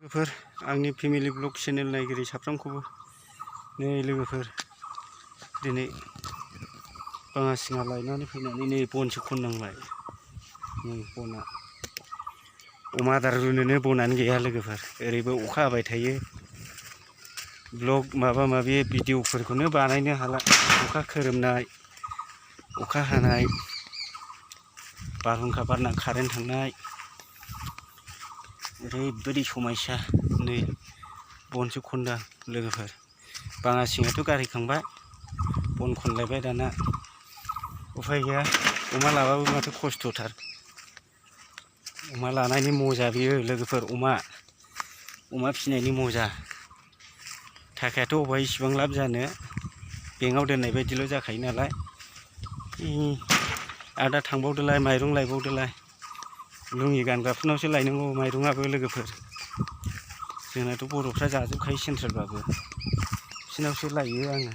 लोगोफोर आंनि family blog channel नायगिरि साफ्रोमखौबो नै लोगोफोर दिनै बाङासिङा लायनानै फैनानै नै बनसो खननांबाय। नै बना अमा आदार रुनोनो बनानो गैया लोगोफोर, ओरैबो अखा हाबाय थायो। ब्लग माबा माबि भिडिअफोरखौनो बानायनो हाला। अखा खोरोमनाय, अखा हानाय, बारहुंखा बारना कारेन्ट थांनाय, ओरैबायदि समस्या। नै बनसो खनदां लोगोफोर, बाङासिङाथ' गारहैखांबाय, बन खनलायबाय दाना। उफाय गैया, अमा लाबाबो माथो खस्थ'थार। अमा लानायनि मजा बियो लोगोफोर, अमा फिसिनायनि मजा। थाखायाथ' अबाय इसिबां लाब जानो, बेंकआव दोननाय बायदिल' जाखायो नालाय। आदा थांबावदोलाय, माइरं लायबावदोलाय। लुङि गानग्राफोरनावसो लायनांगौ माइरंआबो लोगोफोर। जोंनाथ' बर'फ्रा जाजोबखायो सेन्ट्रेलबाबो, बिसिनावसो लायो आङो।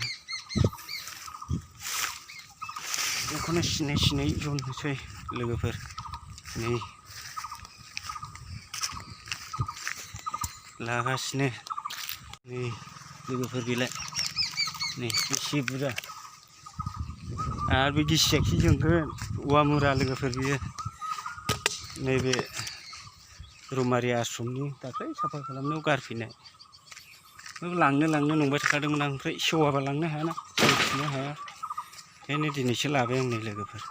बेखौनो सिनै सिनै रुनोसै लोगोफोर। नै लागासिनो, नै लोगोफोर बेलाय नै बेसे बुरजा। आरो बे गिसियाखि जोंगोन, औवा मुरा लोगोफोर बियो। नैबे रौमारि आश्रमनि दाख्लै साफा खालामनायाव गारफैनाय। लांनो नंबाय थाखादोंमोन आं, ओमफ्राय सेवाबा लांनो हायाना, सेवफिननो हाया। ओंखायनो दिनैसो लाबाय आं नै लोगोफोर।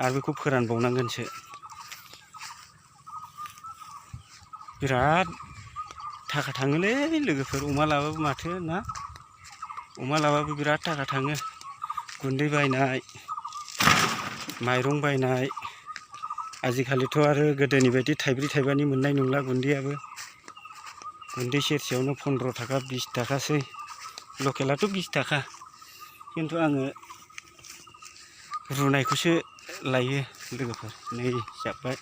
आरो बेखौ फोरानबावनांगोनसो। बिराद थाखा थाङोलै लोगोफोर अमा लाबाबो माथो ना। अमा लाबाबो बिराद थाखा थाङो। गुन्दै बायनाय, माइरं बायनाय। आजिखालिथ' आरो गोदोनि बायदि थाइब्रै थाइबानि मोननाय नंला गुन्दैयाबो। गुन्दै सेरसेयावनो 15 थाखा 20 थाखासै। लकेलाथ' 20 थाखा। खिन्थु आङो रुनायखौसो लायो लोगोफोर। नै जाब्बाय।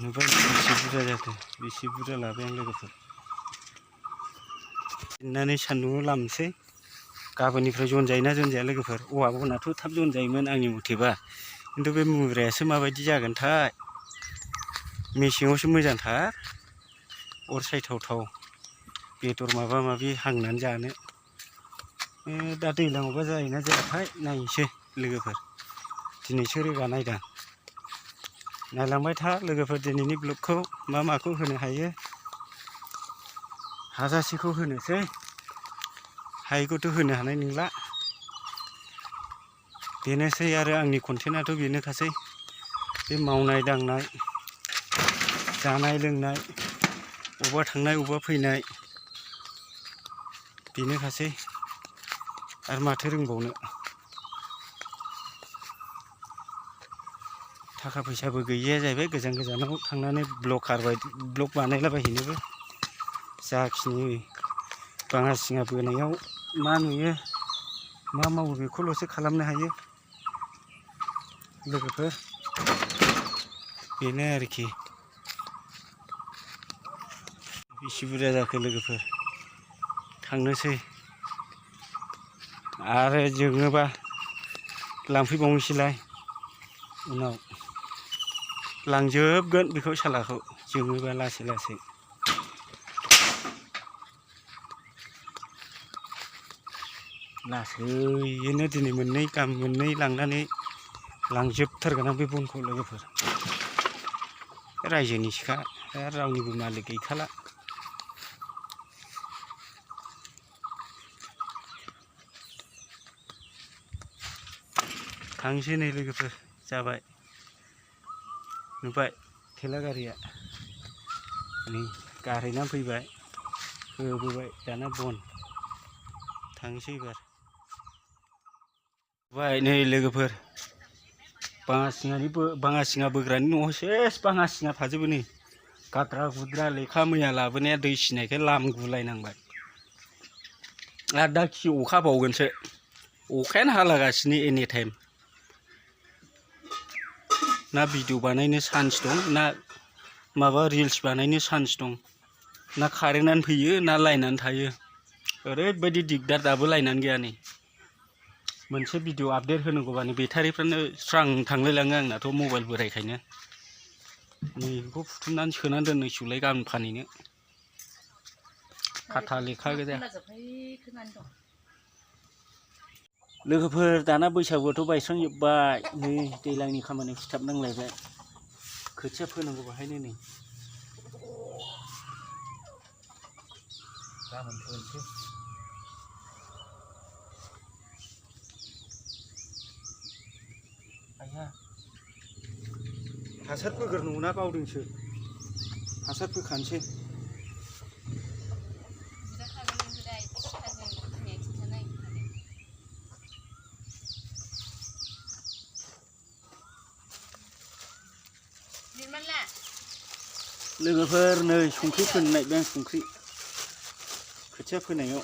नुबाय बेसे बुरजा जाखो, बेसे बुरजा लाबाय आं लोगोफोर। सिननानै सान्दुङाव लामनोसै। गाबोननिफ्राय जन जायोना जनजाया लोगोफोर। औवा बनाथ' थाब जन जायोमोन आंनि मथेबा, खिन्थु बे मुरायासो माबायदि जागोनथाय। मेसेङावसो मोजांथार, अर सायथावथाव, बेदर माबा माबि हांनानै जानो। दा दैज्लाङावबा जायोना जायाथाय नायनोसै लोगोफोर। दिनैसो रोगा नायदां। नायलांबाय था लोगोफोर दिनैनि ब्लगखौ, माखौ होनो हायो। हाजासेखौ होनोसै, हायैखौथ' होनो हानाय नंला। बेनोसै आरो आंनि कन्टेन्टआथ' बेनोखासै। बे मावनाय दांनाय, जानाय लोंनाय, अबा थांनाय अबा फैनाय, बेनोखासै। आरो माथो रोंबावनो। थाखा फैसाबो गैया जाहैबाय गोजान गोजानाव थांनानै ब्लग बानायलाबायहैनोबो। जाखिनि बाङासिङा बोनायाव मा नुयो, मा मावो बेखौल'सो खालामनो हायो लोगोफोर। बेनो आरोखि। बेसे बुरजा जाखो लोगोफोर। थांनोसै आरो जोङोबा लांफैबावनोसैलाय उनाव। लांजोबगोन बेखौ सालाखौ जोङोबा लासै लासै। लासैनो दिनै मोननै लांनानै लांजोबथारगोन आं बे बनखौ लोगोफोर। रायजोनिसोखा, रावनिबो मालिक गैखाला। थांसै नै लोगोफोर, जाबाय। नुबाय थेला गारिया नै गारहैनानै फैबाय, होबोबाय दाना बन। थांसै एबार। नै लोगोफोर, बाङासिङा बोग्रानि न'आव सेस बाङासिङा थाजोबो नै। गाद्रा गुद्रा लेखा मैया लाबोनाया दै सिनायखाय लामगुलायनांबाय। आरो दा खि अखा हाबावगोनसो। अखायानो हालागासिनो एनि टाइम। ना भिडिअ बानायनो चान्स दं, ना माबा रिल्स बानायनो चान्स दं, ना कारेन्टआनो फैयो ना लाइनानो थायो। ओरैबायदि दिगदार, दाबो लाइनानो गैया नै। मोनसे भिडिअ आपडेट होनांगौबानो बेटारिफ्रानो स्रां थांलायलाङो आंनाथ' मबाइल बोरायखायनो नै बेखौ फुथुमनानै सोनानै दोननांसिगौलाय गाबोन फानहैनो खाथा लेखा गोजा लोगोफोर दाना बैसागुआथ' बायस्रांजोब्बाय नै दैज्लांनि खामानियाव सिथाब नांलायबाय खोथिया फोनांगौ बाहायनो नै गाबोन फोनोसै आया हासार फोग्रोनांगौ ना बावदोंसो हासार फोखानोसै लोगोफोर नै संख्रि फोनो नागिरदों संख्रि खोथिया फोनायाव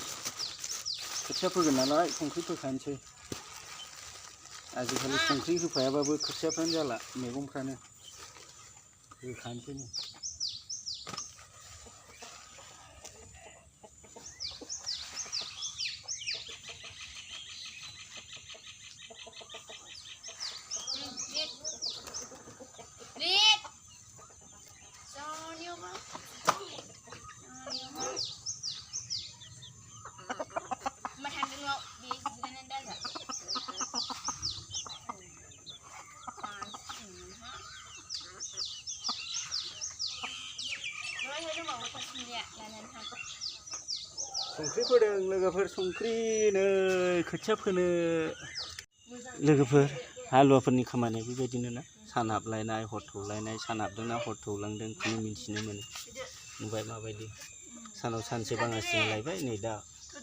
खोथिया फोगोन नालाय संख्रि फोखानोसै आजिखालि संख्रि होफायाबाबो खोथियाफ्रानो जाला मैगंफ्रानो फोखानोसै नै संख्रि फोदों लोगोफोर संख्रि नै खोथिया फोनो लोगोफोर हालुवाफोरनि खामानिया बेबायदिनो ना सान हाबलायनाय हर थौलायनाय सान हाबदोंना हर थौलांदों खुनु मिन्थिनो मोनो नुबाय माबायदि सानाव सानसे बाङासिन लायबाय नै दा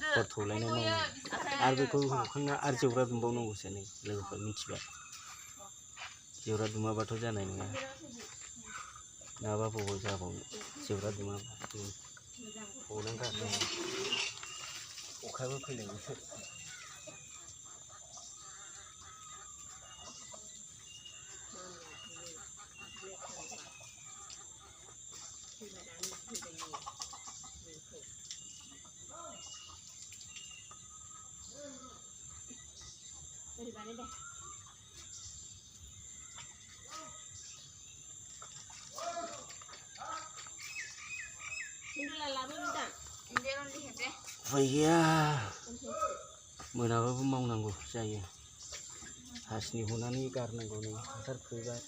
हर थौलायनाय मावनो आरो बेखौ होखांना आरो जेवरा दुमबावनांगौसो नै लोगोफोर मिथिबाय जेवरा दुमाबाथ' जानाय नङा नाबा बबाव जाबावनो जेवरा दुमाबा गनांगारदों अखाबो फैलायबायसो गैया मोनाबाबो मावनांगौ जायो हासिनि हनानै गारनांगौ नै हासार फोबाय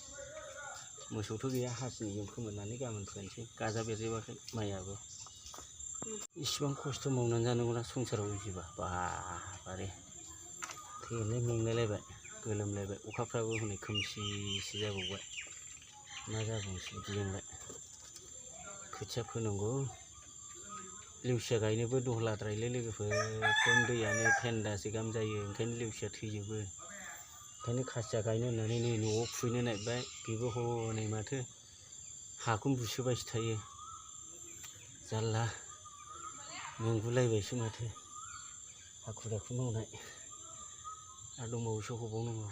मोसौथ' गैया हासिनिजों फोमोननानै गाबोन फोनोसै गाजा बेरजोबाखै माइयाबो इसिबां खस्थ' मावनानै जानांगौना संसाराव बिदिबा बारे थैलाय मेंलायलायबाय गोलोमलायबाय अखाफ्राबो हनै खोमसिसो जाबावबाय मा जाबावनोसै बिदिजोंलाय खोथिया फोनांगौ लेवसिया गायनोबो दहलाद्रायलै लोगोफोर एकदम दैयानो फेन्दासे गाहाम जायो ओंखायनो लेवसिया थैजोबो ओंखायनो खासिया गायनो होननानै नै न'आव खुबैनो नागिरबाय बेबो हनै माथो हाखौनो बुसोबायसो थायो जारला मेंगुलायबायसो माथो हाखु दाखु मावनाय आरो दंबावोसो हबावनांगौ